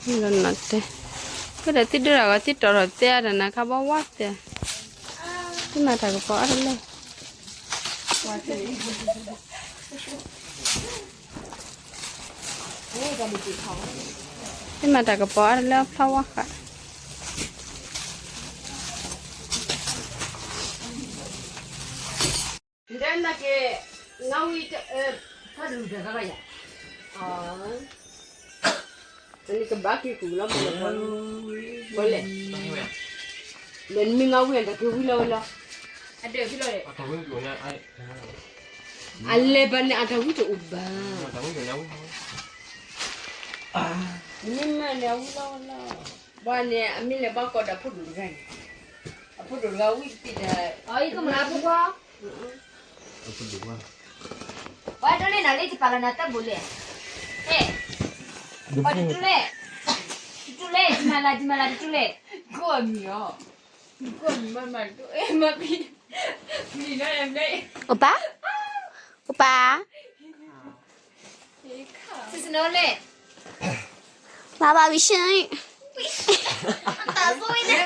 လၢနီၢ်တဲ, ကဒီးသုဒိၣ်တၢ်ဂီၤ သုတီၢ်ထီၣ်တဲအါတၢ်နၤခါဘီဝါတဲ, သုမၤတၢ်ကပီၤအါတလဲၣ်, သုမၤတၢ်ကပီၤအါတလဲၣ် အဖျီဝါဃး နကဲ, ငါဝံၤ, ဖးဒိၣ်တဂၤလီၤယၤ, နကဘၣ်က့ၤဃုာ်လီၤ, ဘၣ်လဲၣ်, လဲၤနမ့ၢ်ငါဝံၤအတၢ်က့ၤဝံၤလီၤဝဲလီၤ, အဒၢးဖံလီၤ, အလဲၤဘၣ်န့ၣ် အတၢ်ဝံၤတအိၣ်ဘၣ်, မ့ၢ်မးန့ၣ် အဝံၤလီၤဝဲလီၤ, ဘၣ်န့ၣ် အမ့ၢ်လဲၤဘၣ်ကီးဒီးအဖိဒိၣ်တဂၤန့ၣ်, အဖိဒိၣ်တဂၤဝံၤတပ့ၤဒီး, အံၤကမၤပူၤကွၢ် ပှၤဒိးန့ၢ်နၤလၢတပာ်လီၤနၤတၢ်ဘိးလဲၣ်, ဟဲ, ပှၤတတူၢ်လဲၣ်, တတူၢ်လဲၣ် ယမၤလၤ ယမၤလၤ တတူၢ်လဲၣ်, ကိးအမံၤအီၤ, ကိးအမံၤမးမးတအိၣ်, မၤဖံ, မံၤလီၤ, အိၣ်ပၢ်, အိၣ်ပၢ်, စစနီလဲၣ်, မၤဘၣ်ဝံၤဆၢ, တၢ်သိၣ်ဝဲန့ၣ်,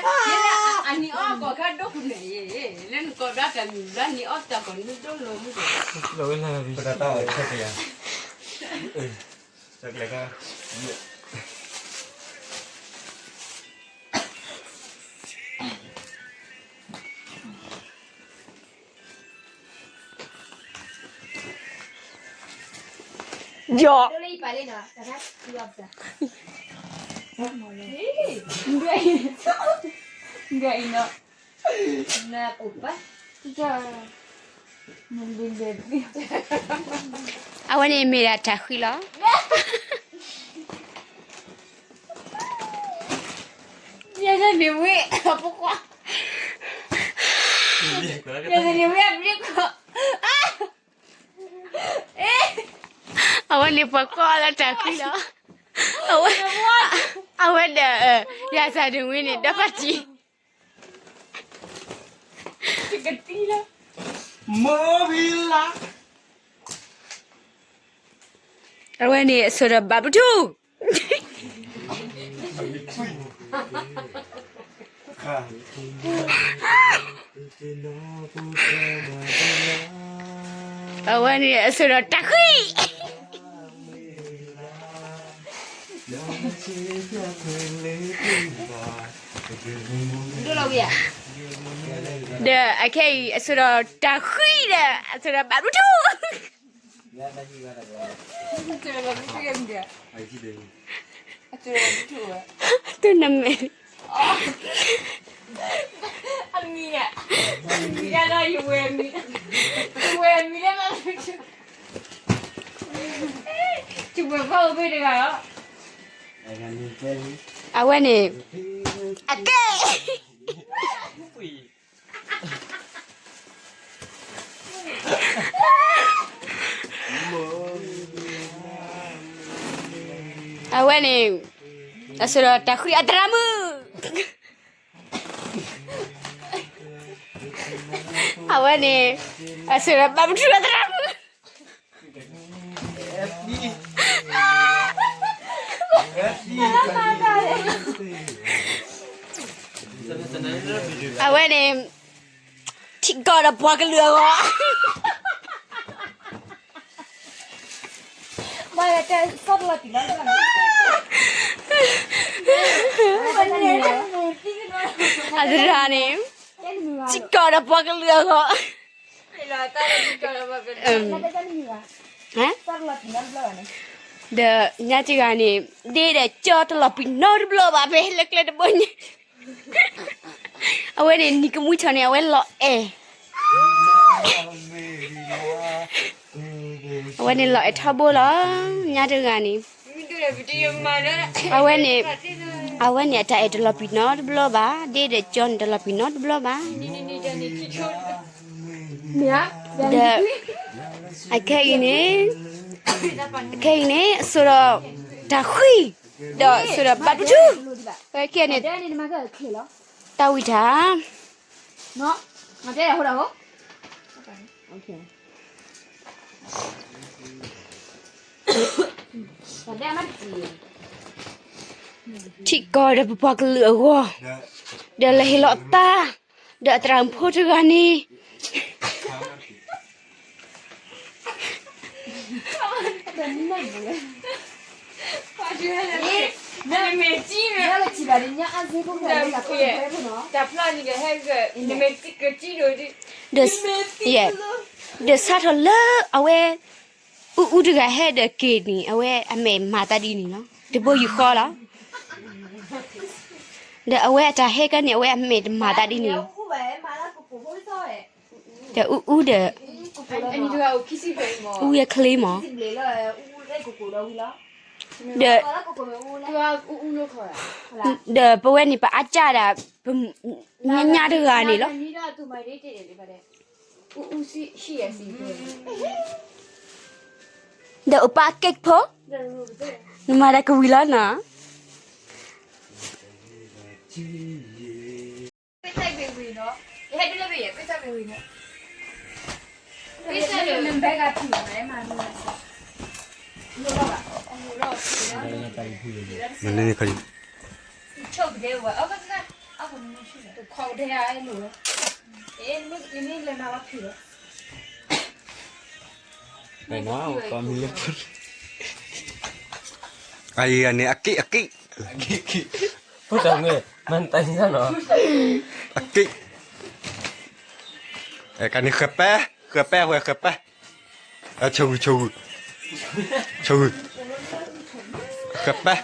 အနံၤအီၣ်ကီၢ်ခါဒိၣ်ပူၤန့ၣ်, လၢနကီၢ်ဒၣ်တၢ်မံၤဘျီနံၤအီၣ်တၢ်ကီၢ်နဒိၣ်လီၤမုၢ်, ပတၢ်တၢ်အီၣ်ဆၢကယၤ, ကလဲၤခါ, ယီၤ, အဝဲန့ၣ်မ့ၢ်ဒၣ်တၢ်ဃံလီၤ. ယဲၢ်န့ၣ်ဝဲ, ယဲၢ်န့ၣ်ဝဲအဘျ့ကီး, အဝဲန့ၣ်ပှၤကိးအီၤလၢတၢ်ဃံလီၤ. အဝဲ, အဝဲဒီး, ယၤစၢ်ဒုးဝဲန့ၣ် ဒီဖးတံၢ် တကတံၢ်လီၤ. မီၢ်ဘံလါ, အဝဲန့ၣ်အစိၣ်ဒီးဘၣ်ပထူၣ်, အဝဲန့ၣ်အစိၣ်ဒီးတၢ်ဃံ, ဒီးအခဲအံၤအစိၣ်ဒီးတၢ်ဃံဒီး အစိၣ်ဒီးဘၣ်ပထူၣ်, တနမဲာ်, အမံၤ, အမံၤလၢယဝဲမံၤ, ယဝဲမံၤလၢ, ယဝဲဖီအိၣ်ဖဲတဂၤလီၤ. အဝဲန့ၣ်, အကဲ အဝဲန့ၣ်, အစိၣ်ဒီးတၢ်ဃံအသရၣ်မုၣ်, အဝဲန့ၣ်, အစိၣ်ဒီးဘၣ်ပထူၣ်အသရၣ်မုၣ်, အဝဲန့ၣ်, ထံကီၢ်ဒီးပှၤကလုာ်အဂီၢ်, အသရၣ်န့ၣ်, ထံကီၢ်ဒီးပှၤကလုာ်အဂီၢ်, ဒီးညါတဂၤန့ၣ်, ဒ့ဒီးကၠီတလီၤပံာ်နီတဘျီဘၣ် ဖဲလၢကျဲတဘိညါ, အဝဲန့ၣ် နံၤကမှံထီၣ်န့ၣ် အဝဲလီၤအဲၣ်, အဝဲန့ၣ်လီၤအဲၣ်ထီဘိလီၤ. ညါတဂၤန့ၣ်, အဝဲန့ၣ်, အဝဲန့ၣ်အတၢ်အဲၣ်တလီၤပံာ်နီတဘျီဘၣ်, ဒ့ဒီးကၠီန့ၣ်တလီၤပံာ်နီတဘျီဘၣ်. ဒီး, အခဲအံၤန့ၣ်, အခဲအံၤန့ၣ် အစိၣ်ဒီးတၢ်ဃံ, ဒီးစိၣ်ဒီးဘၣ်ပထူၣ်, အခဲအံၤန့ၣ်, တၢ်ဝံၣ်တၢ် နတဲဟိဒၣ်ဟိ, တၢ်တဲမးတံၢ်, နတဲ ထံၣ်ကီးဒီးပပှၤကလုာ်အဂီၢ်, ဒီးလဲၤဟ့ၣ်လီၤတၢ်, ဒီးအသရၣ်မုၣ်ဖိတဂၤန့ၣ် ဒီးစးထီၣ်လၢအဝဲ အူအူတဂၤဟဲဒီးက့ၤန့ၣ် အဝဲအမဲာ်မၤတၢ်ဒ်န့ၣ်လီၤ. တဘိယူၢ်ဃီလီၤ. ဒီးအဝဲအတၢ်ဟဲကါန့ၣ် အဝဲအမဲာ်တမၤတၢ်ဒ်န့ၣ်, ဒီးအူအူဒီး အူဝဲချ့မး, ဒီး ဒီးပဝဲန့ၣ် ပအါကၢ်ဒၣ် ပညါတဂၤန့ၣ်လီၤ. ဒီးအိၣ်ပာ်က့ၢ်ဖိ, နမၤတၢ်ကဝံၤလီၤနီၤ. မၤန့ၢ်ခီၣ်လံ, အံၤန့ၣ် အက့ၢ် အက့ၢ်, အက့ၢ်, အက့ၢ်, ကန့ၣ်ဃဲးပဲ, ဃဲးပဲဝဲ ဃဲးပဲ, ဆိဂုၤ ဆိဂုၤ, ဆိဂုၤ, ဃဲးပဲ,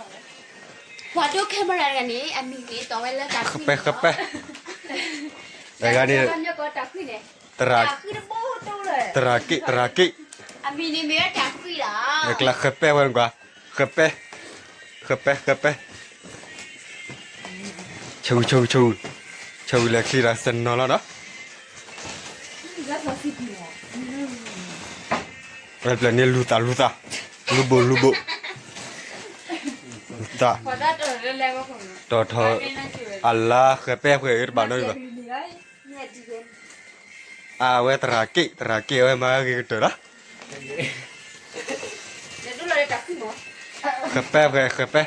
ပှၤဒိ camera တဂၤန့ၣ် အမံၤန့ၣ် တီၢ်ဝဲလၢတၢ်ဃံန့ၣ်လီၤ. ဃဲးပဲ ဃဲးပဲ, တဂၤန့ၣ် တၢ်ဃံတဘိတိၢ်လၢ သရၣ်က့ၣ် သရၣ်က့ၣ်, အမံၤန့ၣ်မ့ၢ်ဝဲတၢ်ဃံလီၤ. ကျါဃဲးပဲဝဲနကွၢ်, ဃဲးပဲ, ဃဲးပဲ ဃဲးပဲ, ဆိဂုၤ ဆိဂုၤ ဆိဂုၤ, ဆိဂုၤလဲၤချံဒီးစနီၤလီၤနီၤ. ဝဲပျဲၢ်န့ၣ်လူၤသးလူၤသး, လူၤဘိးလူၤဘိး, လူၤသး, တီၢ်ထီၣ်, အလါဃဲးပဲဃဲးအၢတဘၣ်နီတဘၣ်, အဝဲသရၣ်က့ၣ် သရၣ်က့ၣ်အဝဲမၤဂ့ၤကတၢၢ်လီၤ. ဃဲးပဲဃဲး ဃဲးပဲ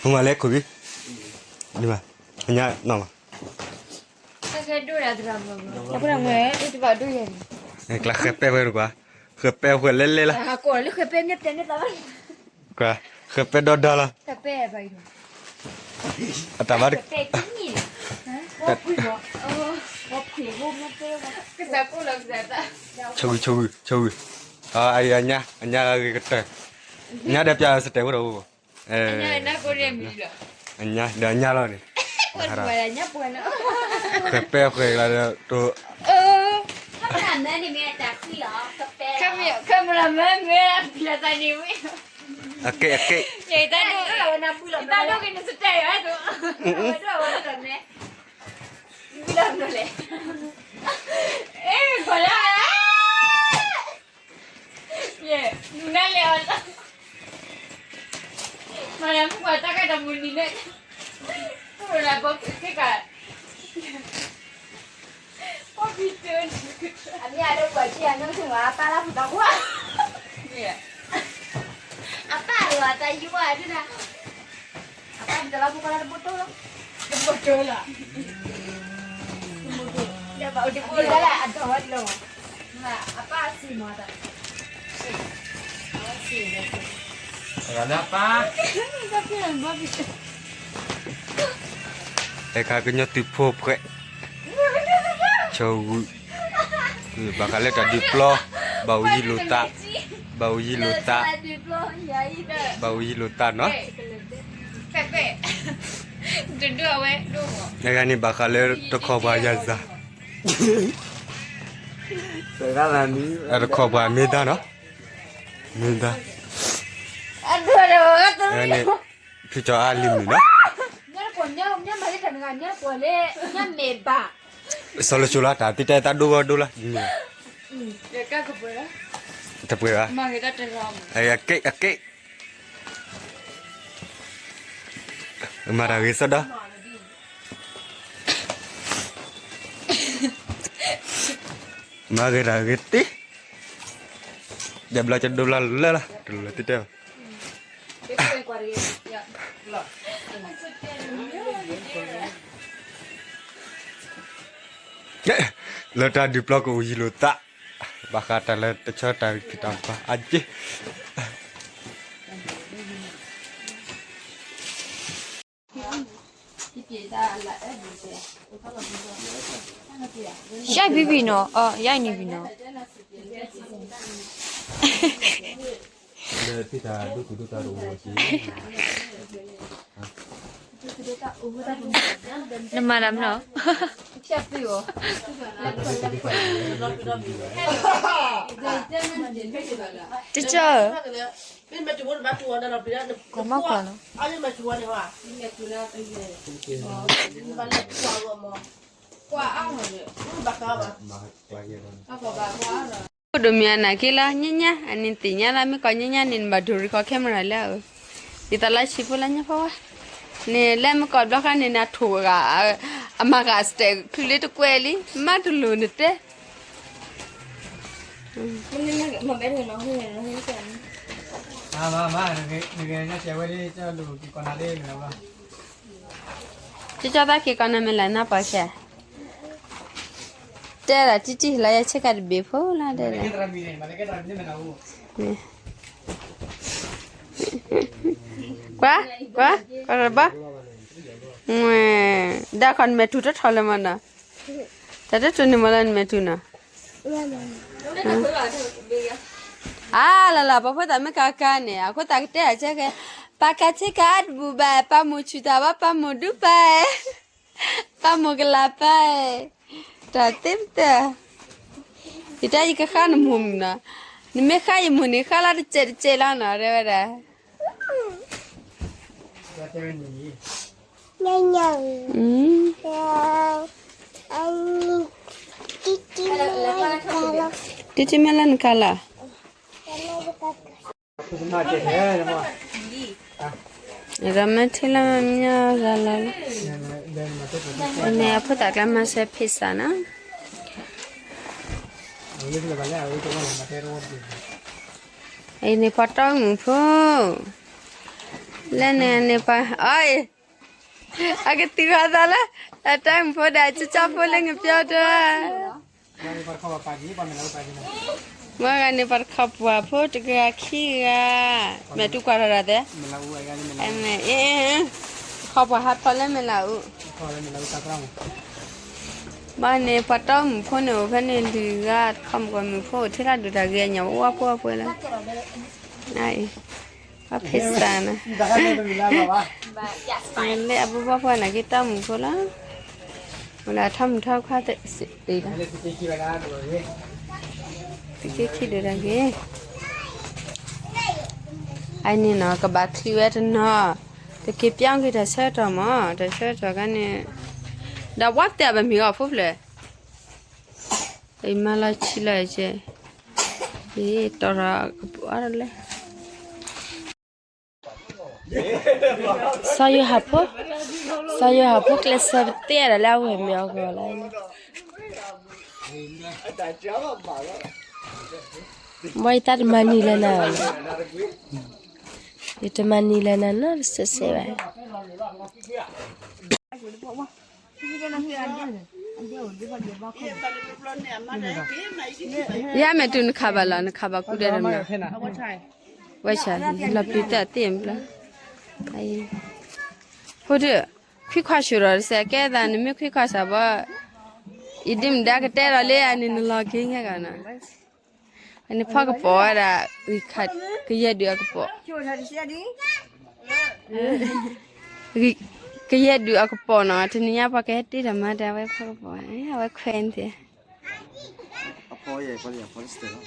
မၤလဲခိၣ်ဘံ, မၤ, ကျါဃဲးပဲဝဲနကွၢ်, ဃဲးပဲဝဲလဲၤလဲၤလီၤ. ဃဲးပဲဒီဒီလီၤ. အတၢ်ဘၣ်တ, ဆိဂုၤ ဆိဂုၤ ဆိဂုၤ, အညါ အညါဂ့ၤကတၢၢ်, ညါဒီးပျဲၢ်စတဲာ်ဖိဒီး, အညါဒီးအညါလီၤန့ၣ်, ဃဲးပဲဃဲးလီၤဒီး, အက့ၢ် အက့ၢ်, တၢ်ဒိၣ်က့ၤနစတဲာ်, နလဲၤအီၤ, မၤလၢမုၢ်ပှၤတၢ်ကတၢၢ်မုၢ်နံၤန့ၣ်, ပှၤဖံးတၢ်, အမ့ၢ်အဒိပှၤကံအညိၣ်ဆူၣ်မး အပၢ်လၢပူၤတၢ်ကွၢ်, အပၢ်လီၤတၢ်ယွၤဒုဒၣ်, အပၢ်ပတလီၤဖိကီၢ်လၢတဘိတိၢ်လီၤ, တဘိတိၢ်လီၤ, တဘိတိၢ်လီၤ, အဒိၣ်ဝဲလီၤ, အပၢ်စံးမၤတၢ်, အပၢ်, အဲခါကညီသုးဖိဖှဲး, ဆိဂုၤ, ဘၣ်ဃးလၢတၢ်ဒုးပျီ, ဘၣ်အိၣ်ယံၤလိာ်သး, ဘၣ်အိၣ်ယံၤလိာ်သး, ဘၣ်အိၣ်ယံၤလိာ်သးနီၤ, အဲဂၤန့ၣ်ဘၣ်ဃးလၢတခီပှၤယၤစၢ်, တခီပှၤမ့ၢ်ဒါနီၤ, မ့ၢ်ဒါ, န့ၣ်, ဖုကၠီအါလံမုၢ်နီၤ, စီၤလၢစိၤလီၤတၢ်တတဲတၢ်ဒိၣ်ဂီၢ်ဒိၣ်လီၤ, တပှဲၤဘၣ်, အက့ၢ် အက့ၢ်, မၤတၢ်ဂ့ၤစ့ၢ်ဒီး, မၤဂ့ၤတၢ်ဂ့ၤတ့ၢ် ယဘျီကဒိလၢ်လၢ်လၢ် တလၢတတဲဘၣ် လၢတၢ်ဒုးပျီကအိၣ်ယံၤလိာ်သး ဘၣ်ဃးတၢ်လၢတဆီတၢ်ဖံးတၢ်မၤအက့ ယဲၢ်ဘံဘံနီၤ အယဲၢ်နံၤဘံနီၤ နမၤတၢ်မနီၤ တကၢ် ကမကွၢ်လီၤ ဒိၣ်မံၤအနၢ်က့လီၤ ညါညါ အန့ၣ်သ့ၣ်ညါလၢမ့ၢ်ကီးညါညါန့ၣ် နဘၣ်ဒိး record camera လၢအ ဒ်သိးလၢဆံးဖိလၢညါဖီဝါ န့ၣ်လၢမ့ၢ်ကီးဘျီဃါန့ၣ် နထိၣ်ဂၤ အမၤဂၤ step ချုးလၢတကွဲးလံ မၤတလိၣ်နတဲ ကၠီသးက့ၤကီးနၤမ့ၢ်လၢနပှၤခဲ တဲဒၣ်တံၢ်တံၢ်လၢယဆ့ကၤတဘ့ၣ်ဖိလၢတဲဒၣ် ကွၢ် ကွၢ် ကွၢ်ရဘၣ် ဒၣ်ခီနမဲာ်ထူၣ်တထီၣ်လၢမနီၤ တၢ်တထူၣ်န့ၣ်မ့ၢ်လၢနမဲာ်ထူၣ်နီၤ အါလၢလၢ ပှၤဖိသၣ်မ့ၢ်ကါကါန့ၣ် အခိၣ်သၣ်ကတဲအဆၢကဲ ပၢ်ကါဆ့ကၤအါတဘူၣ်ဘၣ် ပၢ်မိၢ်ဆူၣ်တၢ်ဘၣ် ပၢ်မိၢ်ဒူပၢ် ပၢ်မိၢ်ကလၤပၢ် တၢ်သ့ပတၢ် ယတဲယကဃါနမိၢ်မနီၤ နမ့ၢ်ဃါယမိၢ်န့ၣ် ဃါလၢတစဲးတစဲးလီၤနီၤ တဲဝဲဒၣ် တံၢ်တံၢ်မ့ၢ်လၢနကါလီၤ ဒီးမ့ၢ်ထံၣ်လၢမ့ၢ်ညီဂၤလီၤလီၤ န့ၣ်အဖိသၣ်ကျါမၤစၢၤ pizza နီၤ အံၤန့ၣ်ပှၤတီမုၣ်ဖိ လၢန့ၣ်န့ၣ်ပှၤ အီ အကသံၣ်ဃီသးလၢ အတီမုၣ်ဖိဒၣ်ကၠီကၠီဖိလၢနပျီတၢ် မ့ၢ်ဂၤန့ၣ်ပှၤတခီပှၤဖိတဂၤခံဂၤ မ့ၢ်တူၢ်ကွၢ်ထီၣ်ဒၣ်သဲ မ့ၢ်အ့ၣ် တခီပှၤဟးဖျိးလၢမဲာ်လးအူ ဘၣ်န့ၣ် ပှၤတီမုၣ်ဖိန့ၣ်အိၣ်ဖဲန့ၣ်လွံၢ်ဂၤ တခီမုၣ်ကီၢ်မုၣ်ဖိအိၣ်ထဲလၢဒိၣ်တၢ်ဂ့ၤအညၣ် ဝဲပှဲၤပှဲၤလၢ အံၤ ပှၤ pizza နီၤ လၢအဘိဘၣ်ပှၤနာ်က့တီမုၣ်ဖိလီၤ မ့ၢ်လၢအထီမုၣ်ထီခွါသ့ၣ် သုးက့ခံဒိၣ်တၢ်ဂ့ၤ အန့ၣ်နီၤ ကဘၣ်ချံဝဲတနီၤ ကက့ၤပျီက့ၤတၢ်ဆၢကတီၢ်မး တၢ်ဆၢကတီၢ်ခါန့ၣ် ဒီးဝါတဲဘၣ်မ့ၢ်ဂီၤဖိဖျၢၣ် အံၤမၤလီၤဆံးလီၤကဲ အံၤတီၢ်ထီၣ်ကပၤလဲၣ် စီၤယိၤဟၣ်ဖိ, စီၤယိၤဟၣ်ဖိကျဲးစၢးပတဲဒၣ်လၢအဝဲၢ်မ့ၢ်အဂီၢ်လီၤ. ဘၣ်ယတၢ်တမၤနံၤလၢနၤ, ယတမၤနံၤလၢနၤနီတစဲးစဲးဘၣ်. ယမဲာ်တူၢ်နခးဘၣ်လီၤ, နခးဘၣ်ကူဒဲးတမံၤ, ဝဲဆၣ်, လီၤပျံၤတၢ်သ့ၣ်ဘျီ, ဖိဒုး, ခွံခွါဆူၣ်ဒီးတစဲးကဲသး နမ့ၢ်ခွံခွါစၢ်ဘီ, ယဒ့မုၣ်ဒါကတဲဒီးလၢအန့ၣ်နလီၤက့ၤညါဂၤနီၤ, အန့ၣ်ဖီကပီၤဝဲဒၣ်, ကယဲၢ်ဒုးအကပီၤ ကယဲၢ်ဒုးအကပီၤနီၤ, တနံၤညါပှၤကဟဲတ့ထီၣ်မၤတၢ်ဝဲဖီကပီၤ, အဝဲခွဲးန့ၣ်, ကၠီဘီၣ်သဖီစၢ်လံ,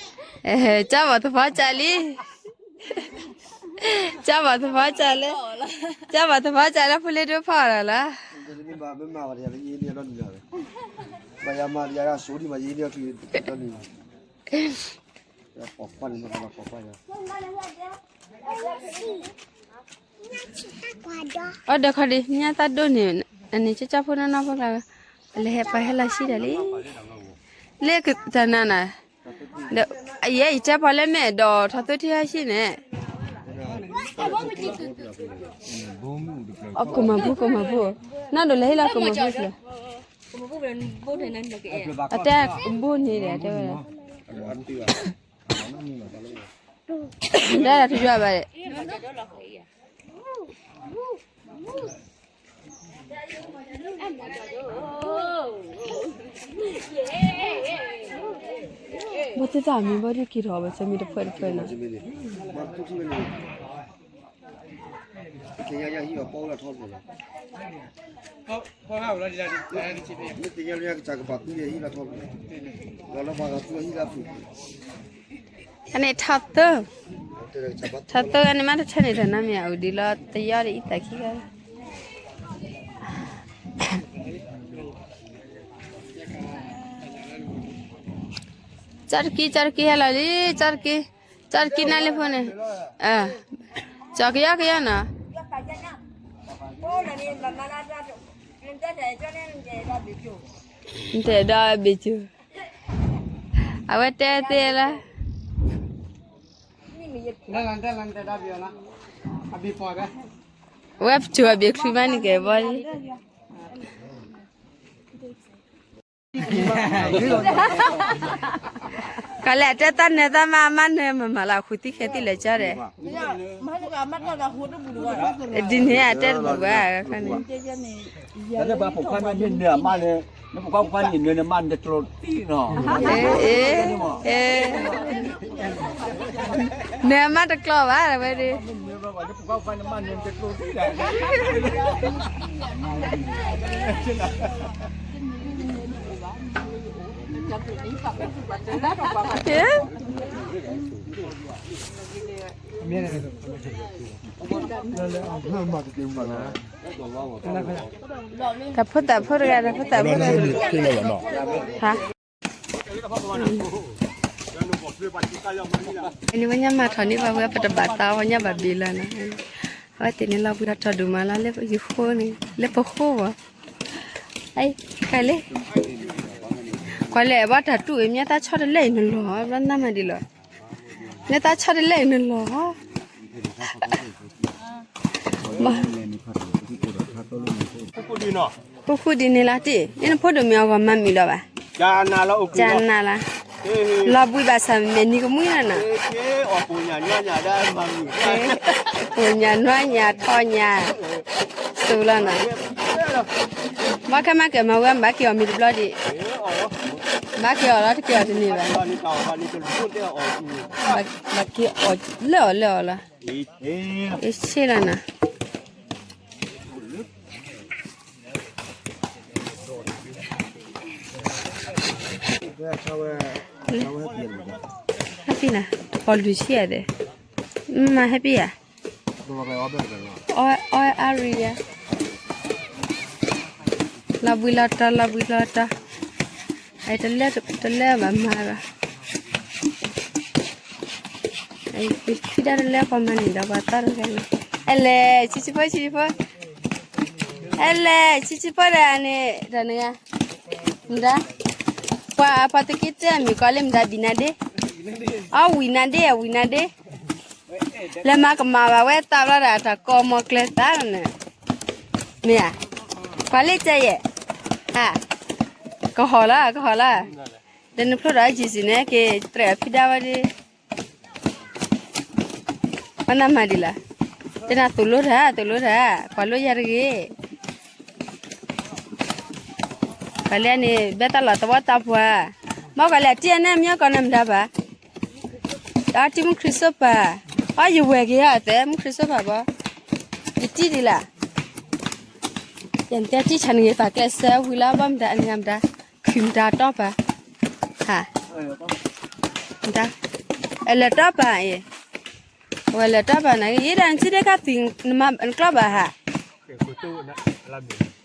ကၠီဘီၣ်သဖီစၢ်လၢ, ကၠီဘီၣ်သဖီစၢ်လၢဖိလ့ဒိဖီအီၤလီၤ. အီဒီးခီဒံး ညါသးဒိၣ်န့ၣ်, အန့ၣ်ကၠီကၠီဖိနီၢ်နီၢ်ဖိကျါ, လဲၤဟဲပှၤဟဲလီၤဆံးတၢ်လံ, လၢကတၢၢ်နၤနၤ, ဒီး ယဲယတဲပှၤလၢမ့ၢ်အဲၣ်ဒိးထီၣ်သိထံဟဲဆံန့ၣ်, အကိၣ်မၤဘူကိၣ်မၤဘူ, နဒိးလဲၤဟ့ၣ်လီၤကိၣ်မၤဘူ, အတဲဘိန့ၣ်ဒီးတဲဝဲ, ဒၣ်တယွၤဘၣ်, ဘၣ်သ့ၣ်သၣ်မံၤဘၣ်ဒုးက့ၤထီၣ်ဘၣ်ဆၢမံၤတဖၣ်တဖၣ်န့ၣ်, အန့ၣ်ထီၣ်သၢ, ထီၣ်သၢန့ၣ်မ့ၢ်တထၢန့ၣ်တၢ်နါမ့ၢ်အအိၣ်ဒံးလီၤ တယီဒ်အံၤသးခံဂၤ ကၠီတကံ ကၠီတကံဟဲလီၤလံ ကၠီတကံ, ကၠီတကံနါလံဖိန့ၣ်, ကၠီကယီကယီနီၤ, နတဲဒီးဘ့ၣ်ကၠူ, အဝဲတဲသ့လၢ ဝဲပစိၤအဘ့ၣ်ချုးမးန့ၣ်ကဲဘီလံ, ကလဲၤတဲတၢ်နၢၤတၢ်မၤအမါနၢၤမၤမၤလၢအဃုသံခဲသံလၢာ်ကၠီဒီး, ဒ်န့ၣ်အတဲတဘူၣ်ဘၣ်, နၢၤမးတကျီဘၣ်ဝဲဒီး, တၢ်ဖိသၣ်ဖိတဂၤ တၢ်ဖိသၣ်ဖိတဂၤ, ဟါ, န့ၣ်ဝဲညါမၤထီၣ်န့ၢ်ဘၣ်ဝဲ ပတဘၣ်သးဝဲညါဘၣ်ဘ့ၣ်လီၤနီၤ, အဝဲသ့ၣ်န့ၣ်လီၤဘှံးထီၣ်ထီၣ်ဒိၣ်မးလီၤ လၢယဃိန့ၣ် လၢပဃိဘၣ်, ကလဲၣ်, ကွၢ်လဲၣ် ဘၣ်တၢ်တူၢ်အံၤ မ့ၢ်သးဆီတလဲအံၤနလီၤ ဘၣ်နမၤဒ်လီၤ, မ့ၢ်သးဆီတလဲအံၤနလီၤ ဃူဃူဒ်န့ၣ်လီၤတံၢ်, နဖိဒိၣ်မ့ၢ်အဂီၢ်မၤမုာ်ဒီးဘၣ်, ကနၤလီၤ, လီၤဘှံးဘၣ်ဆၣ်မဲာ်နံၤကမှံလီၤနီၤ, ကိၣ်ညါနွါညါထီညါ, စိၤလီၤနီၤ, ဘၣ်ခဲမၤကဲမၤဝဲ ဘၣ်က့ၤအီၣ်မ့ၤတဘျီဒံး, ဘၣ်က့ၤအီၣ်လီၤတက့ၤအီၣ်တန့ၢ်ဘၣ်, ဘၣ်က့ၤအီၣ်လၢအီၣ်လၢအီၣ်လီၤ, ယဆ့လီၤနီၤ ဟဲပံနၤ, ပီၣ်လွံၢ်ဆံယၤဒဲး, မ့ၢ်ဟဲပံယၤ, အီအါရံယၤ, လီၤဘှံးလီၤတီၤ လီၤဘှံးလီၤတီၤ, တလၢဘၣ်မၤဘၣ်, ဖံဒၣ်တလၢပှၤမၤန့ၣ်ဒီးပှၤသီတဂၤန့ၣ်, အဲလဲၣ် ဆံဆံဖိ ဆံဆံဖိ, အဲလဲၣ် ဆံဆံဖိတဂၤန့ၣ် တၢ်နဂၤ, မတၤ, ပှၤ ပှၤသုးက့တဲအမံၤကီးလၢမတၤ ဘံၣ်နၤဒ့, အဝံၣ်နၤဒ့ အဝံၣ်နၤဒ့, လဲၤမၤကမၣ်ဘၣ်ဝဲသးဘျီဒီး တၢ်ကီမီၤကျဲသးန့ၣ်, မ့ၢ်ဧါ, ပှၤလၢတဲယဲၢ်, ဟါ, ကဟီၣ်လီၤ ကဟီၣ်လီၤ, ဒီးနဖျိဒီး အယံၤစံး န့ၣ် က့ၤတြဲၤအဖံဒၣ်ဝဲဒၣ် ဘၣ်နမၤဒ်လဲၣ်, တဲနၤသိၣ်လိတၢ် သိၣ်လိတၢ် ကွၢ်လိယၤတဂ့ၤ, ကွၢ်လၢန့ၣ် ဘဲတၢ်လီၢ်သဝီတၢ်ပှၤ, မ့ၢ်ကွၢ်လၢအတံၢ်အနဲၣ်မညီကီးနမတၤဘၣ်, ဒီးတံၢ်မူခရံာ်စိဖၣ်, အီ ယဝဲၢ်က့ၤဟီၣ်သဲ မူခရံာ်စိဖၣ်ဘၣ်, ယတံၢ်ဒ်လဲၣ် ယတဲတံၢ်ဆၣ်နဂ့ၤပာ်ကျဲးစၢးဝံၤလီၤ ဘၣ်မတၤအနဂၤမတၤ, ခုၣ်မတၤတီပာ်, ဟါ, မတၤ, အလဲၤတီပာ်အံၤ, အဝဲလဲၤတီပာ်နၤ ယဲဒၣ်နထံဒဲကသံၣ် နကျီဘၣ်ဟါ,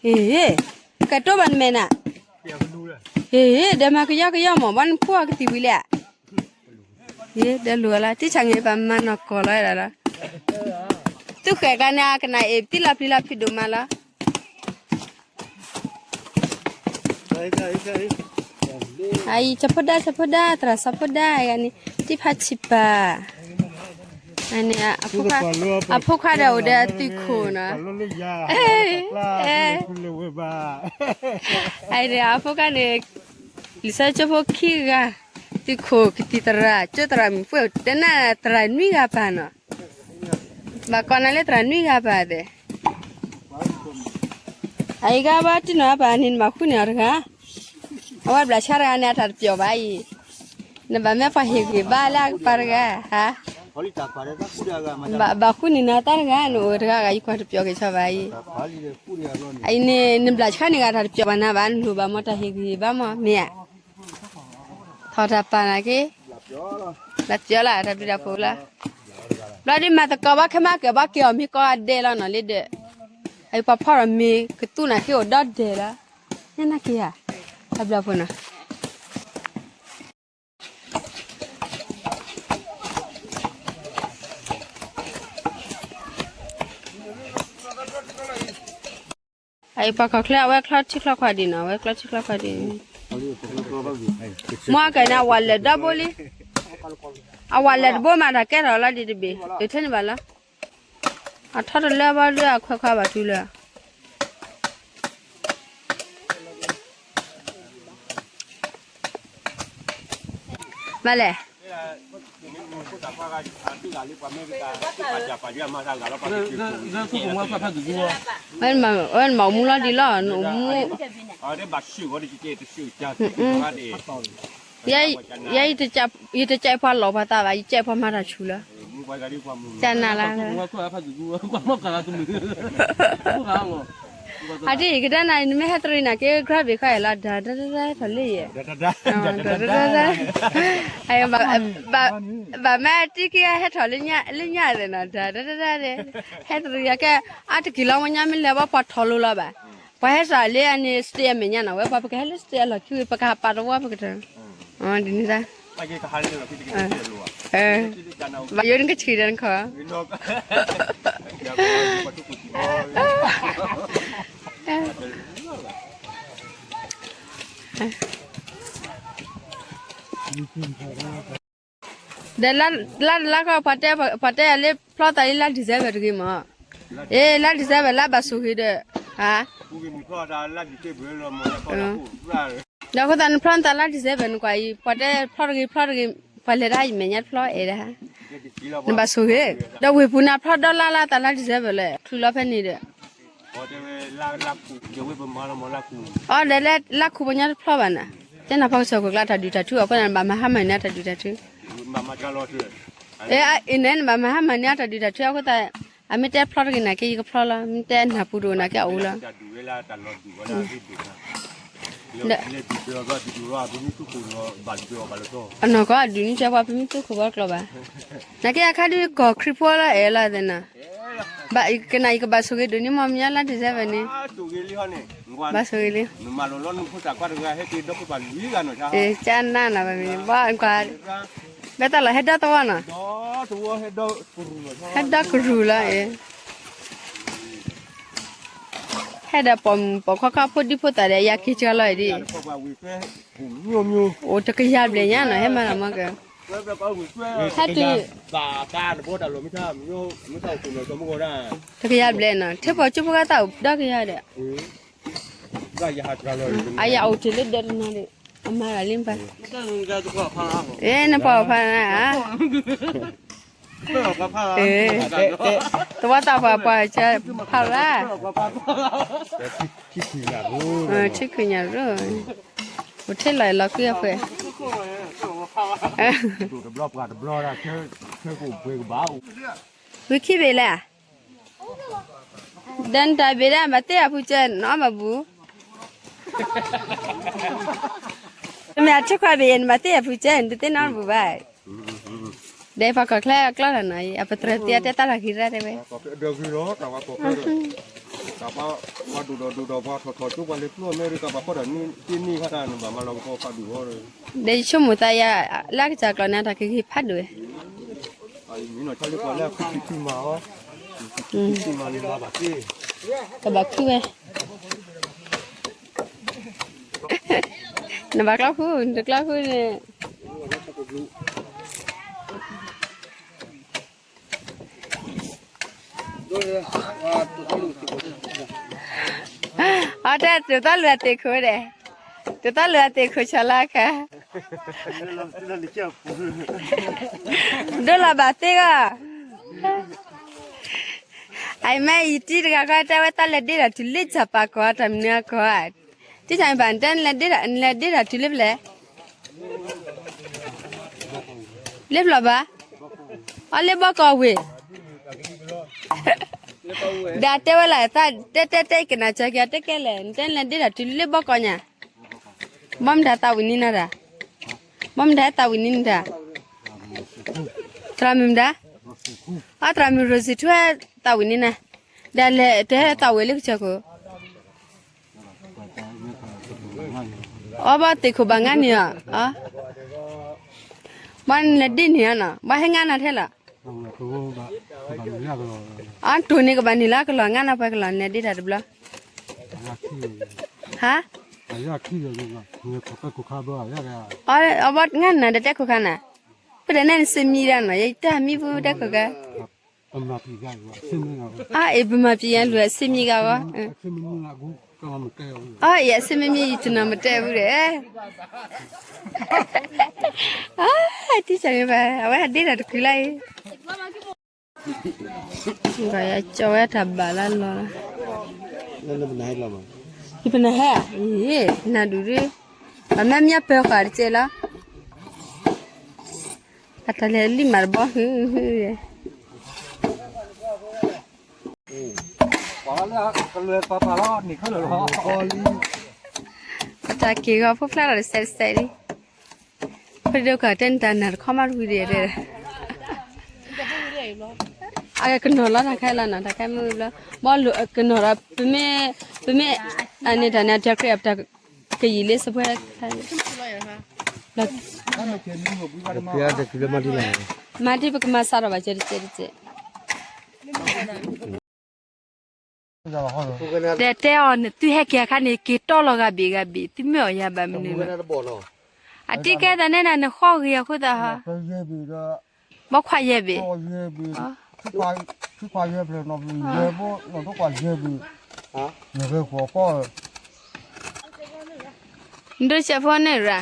အ့, ကဲတိၢ်ဘၣ်နမဲာ်နၤ, အ့, ဒီးမၤကယီကယီမး ဘၣ်နဖှီၣ်ကသံၣ်ဝံၤလံဧါ, ယဲဒၣ်လိာ်လီၤ တံၢ်ဆၣ်နဂ့ၤပာ်မၤနီၢ်ကီၢ်လီၤဒၣ်လီၤ, သုဃဲၣ်ကျါန့ၣ် အကနၣ်အ့ၣ် ပတံၢ်လီၤပျံၤလီၤဖုးဒိၣ်မးလီၤ. အအံၤ ကၠီဖိဒါ ကၠီဖိဒါ သရၣ်စီၤဖိဒါ အဂၤန့ၣ် တံၢ်ဖးဆံးပၢ်, အန့ၣ် အဖိခွါဒီးအိၣ်ဒီးအသုးခိၣ်နီၤ, အအံၤ အဖိခွါန့ၣ် လံာ်စီဆှံကၠိဖိခံဂၤ, သုးခိၣ်ကသံၣ်သရၣ် ကၠိသရၣ်မုၣ် ပှဲၤအိၣ်တနၢ်သရၣ်နွံဂၤပၢ်နီၤ, ဘၣ်ကိးနၤလၢသရၣ်နွံဂၤပၢ်သ့ၣ်, အအံၤကဘၣ်တံၢ်နီၤပၢ်န့ၣ် နဘၣ်ဃုန့ၢ်အီၤတဂၤ, အဝဲဘျးဆါတဂၤန့ၣ် အတၢ်တပျီၣ်ဘၣ်အံၤ, နဘၣ်မ့ၢ်ပှၤဟ့ၣ်ဂံၢ်ဘါလၢအကပၤတဂၤ, ဟါ, ဘၣ်ဃုန့ၢ်နၤတၢ်တဂၤ နအိၣ်တဂၤဂၤ ယကွၢ်တပျီၣ်က့ၤဆီဘၣ်အံၤ, အအံၤန့ၣ် နဘျးဆါန့ၢ်ဂၤတၢ်တပျီၣ်ဘၣ်နၤဘၣ် နလိၣ်ဘၣ်မ့ၢ်တၢ်ဟ့ၣ်ဂံၢ်ဟ့ၣ်ဘါမ့ၢ် မ့ၢ်ဧါ, ထီၣ်တၢ်ပာ်နၤက့ၤ, ဘျးပျီလၢတၢ်ဘျုးတၢ်ဖှိၣ်လီၤ, ဘျီဒ်မၤသကိးဘၣ်ခဲမၤကၢၢ်ဘၣ်က့ၤအီၤမ့ၢ်ကိးဂၤဒဲးလီၤနီၤ လၢဒၢး, အအံၤပှၤဖီၣ်ဒီးမ့ၤကသူၣ်နၤက့ၤအိၣ်ဒီဒဲးလီၤ, ညါနၤက့ၤဧါ, တၢ်ဘျုးဖှိၣ်နီၤ အအံၤပှၤကီၢ်ချၢအဝဲချီထံချီခွါဒံးနီၤ အဝဲချီထံချီခွါဒံး, မ့ၢ်ကဲန့ၣ် အဝၤလဲၤဒီဘိလံ, အဝၤလဲၤတဘိမးတၢ်ကဲထီၣ်လီၤဒံးတဘ့ၣ် ဒုးထဲန့ၣ်ဘၣ်လီၤ, အထီတလၢဘၣ်လၢအခွဲးခွါဘၣ်တုၤလၢ မ့ၢ်လဲၣ်, ဝဲနမၤမူလီၤဒံးလီၤ နအိၣ်မူ, ယဲ ယတကဲပှၤလီၤပှၤသးဘၣ် ယကဲပှၤမၤတၢ်ဆူၣ်လီၤ, ကနၤလၢ အဒ်အံၤ ကဒၣ်နၤ နမ့ၢ်ဟဲတရံးနၤက့ၤ grab ဘ့ၣ်ခီအဲၣ်လီၤ ဒၣ်ဒၣ်ဒၣ်ဒၣ် ဟဲထီၣ်လၢယဲၢ်, ဒၣ်ဒၣ်ဒၣ်, ဘၣ်မ့ၢ်တံၢ်က့ၤဟဲထီၣ်လၢညါသ့ၣ်နီၤ ဒၣ်ဒၣ်ဒၣ်ဒၣ်, ဟဲတရံးယၤကဲ အါတက့ၢ်လီၤမ့ၢ်ညါမ့ၢ်လဲၤဘၣ်ပှၤထီၣ်လိၤလီၤဘၣ်, ပှၤဟဲစးလၢအန့ၣ် stage အမဲာ်ညါနီၤ ဝဲပှၤပကဟဲလၢ stage အလီၢ်ခံဝံၤ ပကဟးပာ်တဝီပကတၢၢ်, ဒ်န့ၣ်တၢ် ဘၣ်ယိၣ်နကဆံးဒီးနခီၣ် ဒီးလါတလါခီ ပှၤတဲယၤလၢဖျီသးလၢလါ December တဂ့ၤမး, အ့ လါ December လါဘၣ်ဆိၣ်ဂ့ၤဒီး, ဧါ, ဒီးအဃိသတးနဖျီနသးလါ December နကွၢ်အံၤ ပှၤတဲဖျီတဂ့ၤဖျီတဂ့ၤ, ပှၤလဲၤတၢ်ယမဲာ်ညါတဖျီအဲၣ်ဒၣ်, နဘၣ်ဆိၣ်ဂ့ၤ, ဒီးဝ့ၢ်ပူၤနၤဖျီဒီလါလါသးလါ December လၢ ချုးလီၤဖဲန့ၣ်ဒီး အီ ဒီးလၢလါခူပညီတဖျီဘၣ်နၤ, တဲနၤပှၤကစၢ်ခိၣ်ကျါတၢ်ဒုးတၢ်ထုအဃိသတး နဘၣ်မၤဟါမၢ်န့ၢ်အတၢ်ဒုးတၢ်ထု, အ့ အံၤန့ၣ် နဘၣ်မၤဟါမၢ်န့ၢ်အတၢ်ဒုးတၢ်ထုအဃိသတး, အမ့ၢ်တဲဖျီတဂ့ၤနာ်က့ ယကဖျီလီၤ, မ့ၢ်တဲနၢ်ပူၤတအိၣ်နာ်က့ အအိၣ်လီၤ. အနီၢ်ကီၢ်အဒုးန့ၣ် တဲပှၤပမ့ၢ်သူခိၣ်ဘၣ်တကျိၤဘၣ်, နာ်က့အခါဒုးကီၢ်ခရံာ်ဖိလီၤအဲၣ်လီၤသ့ၣ်နီၤ, ကနၣ်ယကဘၣ်ဆိၣ်ဂ့ၤဒိၣ်န့ၣ် မ့ၢ်မ့ၢ်လါ December န့ၣ်, ဘၣ်ဆိၣ်ဂ့ၤလံ, ကနၣ်နၤဘၣ်မ့ၢ်, ဘၣ်ကွၢ်, ဘဲတၢ်လီၤဟဲဒီသဝီနီၤ, ဟဲဒီကရူၢ်လီၤ, ဟဲဒီးပိာ်မုၣ်ပိာ်ခွါခါဖိဒံဖိသၣ်ဒီး ယၤက့ၤစှၤလီၤအံၤဒ်, အိၣ်တကယၤဘျဲၣ်ညါနီၤ ဟဲမၤလီၤမ့ၢ်က, ဟဲတုၤ, တကယၤဘျဲၣ်နီၤ ထံဖိကီၢ်ဖိဂၤသးအိၣ်ဒီကယၤဒီး, အယၤအိၣ်တ့ၢ်လၢဒၢးတနီၤဒီး, အမၤဂၤလံပၢ်, နပှၤဖးနၤဧါ, သဝီသးပှၢ်ပှၢ်ကဖးရၣ်, ထံခုၣ်ညၣ်ရိၣ်, အိၣ်ထဲလီၤအဲၣ်လီၤကွံအဃဲ, ဝံၤခံဘ့ၣ်လဲၣ်, ဒီးနတၢ်ဘ့ၣ်ဒၣ် ဘၣ်သ့ၣ်အဖုကဲနီၤဘၣ်ဘူး, မ့ၢ်အထံခွါဘ့ၣ်ယဲၢ် နဘၣ်သ့ၣ်အဖုကဲ နတသ့ၣ်နီတဘူးဘၣ်, ဒီးပှၤကီၢ်ချၢအကျီၢ်လီၤနီၤ အပတြၢၤသ့အတဲတၢ်လီၢ်ခံရၣ်တဲဝဲ ဒီးယဆိကမိၣ်သးယၤ လၢအကစၢ်ကျီၢ်န့ၣ် တၢ်ကဂ့ၤဖးဒိၣ်ဝဲ, ကဘၣ်ခုဝဲ, နဘၣ်ကျီဃူ, နတကျီဃူန့ၣ် အတၢ်တိၤသီလိာ်အသ့ၣ်ခိၣ်ဒီး, တိၤသီလိာ်အသ့ၣ်ခိၣ်ဆီလီၤခါ, ဒိလီၤဘၣ်သ့ဂီၢ်, အမ့ၢ်ယတံၤတဂၤဃီ တဲဝဲတၢ်လဲၤဒ့ဒီးတုၤလၢစီၤပၤကီၢ် တၢ်မနုၤအကီၢ်ဧါ, တံၤတၢ်မ့ၢ်ဘၣ် နတဲနလဲၤဒ့ဒီး နလဲၤဒ့ဒီးတုၤလၢဖဲလဲၣ် လၢဖျီၣ်ဘၣ်, အီလၢဘီကီၢ်ဝ့ၢ်, ဒီးတဲဝဲလၢ တဲတဲတဲကနၣ်စၢၤက့ၤ တဲကဲလဲၣ် နတဲနလဲၤဒ့ဒီးတုၤလၢဘီကီၢ်ညါ, ဘီမတၤသးဝံၣ်န့ၢ်နၤတၢ်, ဘီမတၤသးဝံၣ်န့ၢ်နတၢ်, သရၣ်မုၣ်မတၤ, အသရၣ်မုၣ်ရိၣ်စံထူသးဝံၣ်န့ၢ်နၤ, ဒီးလဲၤတဟဲသးဝံၣ်လၢကစၢၢ်ခိၣ် အီဘီသ့ၣ်ခိၣ်ဘၣ်ငါန့ၣ်ဧါ, ဘၣ်နလဲၤဒ့န့ၣ်ဧါနီၤ ဘၣ်ဟဲငါနၤထဲလီၤ, အတိၢ်န့ၣ်ကဘၣ်န့ၣ်လၢကလီၤ ငါနၤပှဲၤကလီၤ နလဲၤဒ့တၢ်တဘျီ, ဟါ, အီဘီငါနၤဒီးတဲခိၣ်ခါနၤ, ဖဲဒီးနဲနစ့မံဒၣ်နီၤ ယတၢ်မံပူၤတဲခိၣ်ခါ အ့ၣ် ပမၤပျံၤယၤလူၤအဆ့မံဂၤဂီၢ်, အ့ၣ် အဆ့မ့မ့ၢ်ယတနီၤမတဲဘူးဒီး, တံၢ်စၢ်န့ၣ်ဘၣ် အဝဲဟးဒ့တၢ်တကုာ်လၢအံၤ, ကၠီဝဲတၢ်ဘၣ်လၢလီၤ, ယပနၢ်ဟဲ, နၤဒူၣ်ဒု, ပမ့ၢ်မ့ၢ်ပၢၤဃာ်တကဲလီၤ, အတၢ်လဲၤလံမးတဘီဟုဟု, ပတၢ်က့ၤဂီၤဖိဖျါလီၤတစဲးတစဲးလံ, ဖဲဒိကၢ်တဲနတၢ်နၢ်တခီမးတဝံၤဒံးတဲ, အကနီၤလီၤတၢ်ခဲလီၤနီၤ တၢ်ခဲမုၢ်ဘျီ, ဘီလိာ်ကနီၤဒီး ပမ့ၢ်, ပမ့ၢ်, အန့ၣ်တၢ်န့ၣ် အတၢ်ခရံာ်အပတၢ်ကယံာ်လၢစပွဲ, မၤတံၢ်ပကမၤစးထီၣ်ဘၣ်စဲးတစဲးတစဲး ဒီးတဲအီၤန့ၣ် သုဟဲက့ၤအခါန့ၣ် က့ၤတီလီၤဂၤဘ့ၣ်ဂၤဘ့ၣ် သုမ့ၢ်အီၣ်ယၤဘၣ်မနုၤလဲၣ်, အတံၢ်ကဲသးနဲနၤ နဃီဂ့ၤအဃိသတးဟီ, ဘီခွါယဲၢ်ဘ့ၣ်, နဒိၣ်စဲးဖိန့ၣ်ရၣ်,